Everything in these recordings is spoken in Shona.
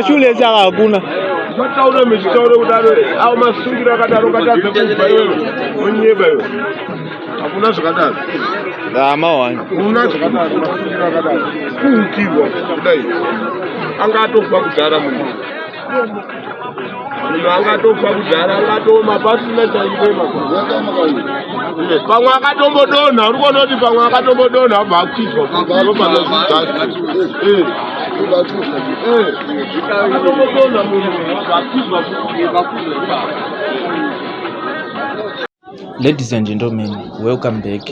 Shule saka hakuna. Usataure mechitaure kudaro, au masungiro akadaro ukatadza kubva iwewe, unyeba iwe. Hakuna zvakadaro. Ndama wani. Hakuna zvakadaro, masungiro akadaro. Kuhukirwa kudai. Anga atofa kudhara munhu. Munhu anga atofa kudhara, anga atooma pasina chairema. Pamwe akatombodonha, uri kuona kuti pamwe akatombodonha abva akwidzwa. Eh. Eh. Akatombodonha munhu abva akwidzwa. Ladies and gentlemen, welcome back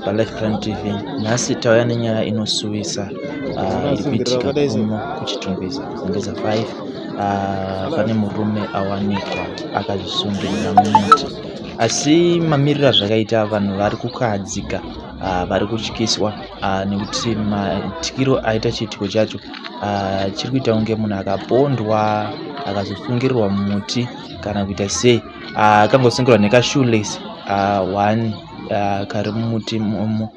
paLife Plan TV. Nhasi tauya nenyaya inosuwisa iri kuitika kuno kuChitungwiza, Zengeza 5. Pane murume awanikwa akazvisungirira mumuti, asi mamiriro azvakaita, vanhu vari kukahadzika, vari kutyiswa nekuti maitikiro aita chiitiko chacho chiri kuita kunge munhu akapondwa akazosungirirwa mumuti kana kuita sei. Akangosungirwa nekashoelace one kari mumuti imomo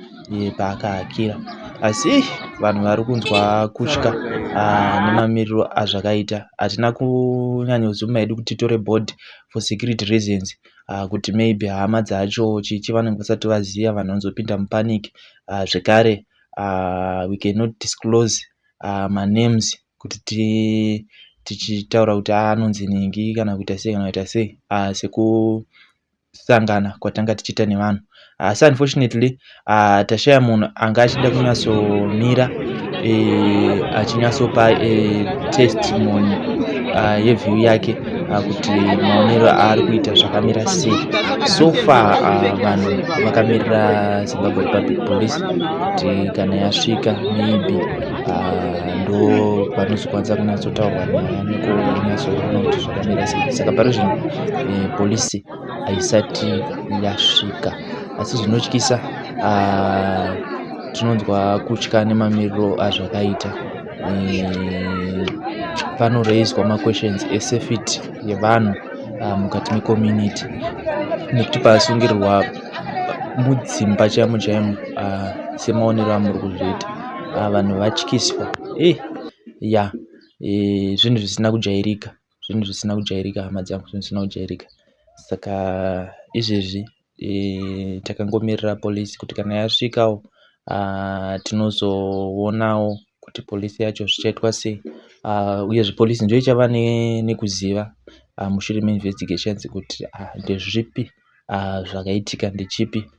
paakahakira, asi vanhu vari kunzwa kutya nemamiriro azvakaita. Hatina kunyanyozuma hedu kuti titore body for security reasons, kuti maybe hama dzacho chichi vanenge vasati vaziva, vanhu vanozopinda mupanic. Zvekare we cannot disclose manames kuti tichitaura kuti anonzi ningi kana kuita sei kana kuita sei, sekusangana kwatanga tichiita nevanhu. Asi unfortunately tashaya munhu anga achida kunyatsomira achinyatsopa testimony yeview yake kuti maonero aari kuita zvakamira sei. So far vanhu vakamirira Zimbabwe Republic Police kuti kana yasvika, maybe ndo panozokwanisa kunyatsotaurwa nyaya nekunyatsoona kuti zvakamira sei. Saka pari zvino polisi haisati yasvika, asi zvinotyisa, tinonzwa kutya nemamiriro azvakaita. Panoraiswa maquestions esafety yevanhu mukati mecommunity, nekuti pasungirirwa mudzimba chaimo chaimo, semaonero amuri kuzviita, vanhu vatyiswa. Ya, zvinhu zvisina kujairika, zvinhu zvisina kujairika, hama dzangu, zvinhu zvisina kujairika. Saka izvezvi takangomirira polisi kuti kana yasvikawo tinozoonawo kuti polisi yacho zvichaitwa sei. Uyezve polisi ndiyo ichava nekuziva mushure meinvestigations kuti ndezvipi zvakaitika, ndechipi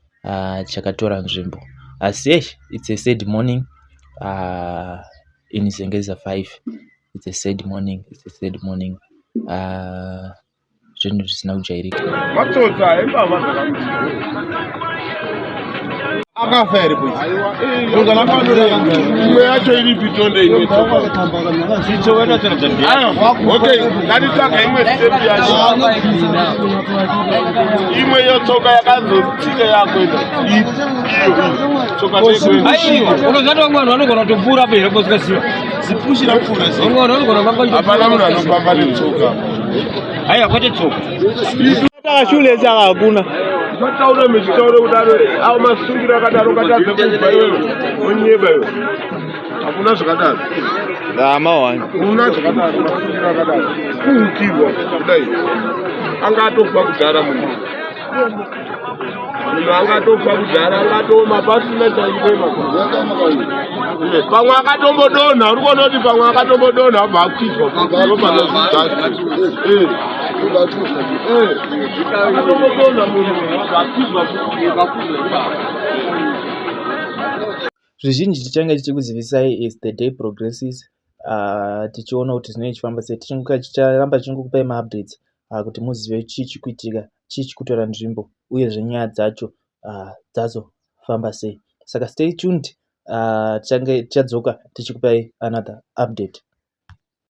chakatora nzvimbo. Asi it's a sad morning in Zengeza 5. It's a sad morning, it's a sad morning. Zvinhu zvisina kujairika. Matsotsa embavha dzakamuti. Akafa here boys? Imwe yacho iripi? Tonde imwe tsoka. Okay, ngatitsvaga imwe step yacho. Imwe iyo tsoka yakazotsika yakuenda iyo tsoka ndeyekuenda. Aiwa, unozati vamwe vanhu vanogona kutopfuura apo here posikaziva? Zipushira pfuura. Vamwe vanhu vanogona vanga. Hapana munhu anofamba netsoka. Aiwa, kwete tsoka. Shule saka hakuna. Usataure mechitaure kudaro, au masungiro akadaro ukatadza kubva iwewe, unyeba iwe. Hakuna zvakadaro. Ndama wani. Hakuna zvakadaro, masungiro akadaro. Kuhukirwa kudai. Anga atofa kudhara munhu. Munhu anga atofa kudhara, anga atooma pasina chairema. Pamwe akatombodonha, uri kuona kuti pamwe akatombodonha abva akwidzwa. Eh. Eh. Akatombodonha munhu abva akwidzwa. Zvizhinji tichange tichikuzivisai as the day progresses, tichiona kuti zvinenge zvichifamba sei. Ticharamba tichingokupai maupdates kuti muzive chii chikuitika, chii chikutora nzvimbo, uyezve nyaya dzacho dzazofamba sei. Saka stay tuned, tichadzoka tichikupai another update.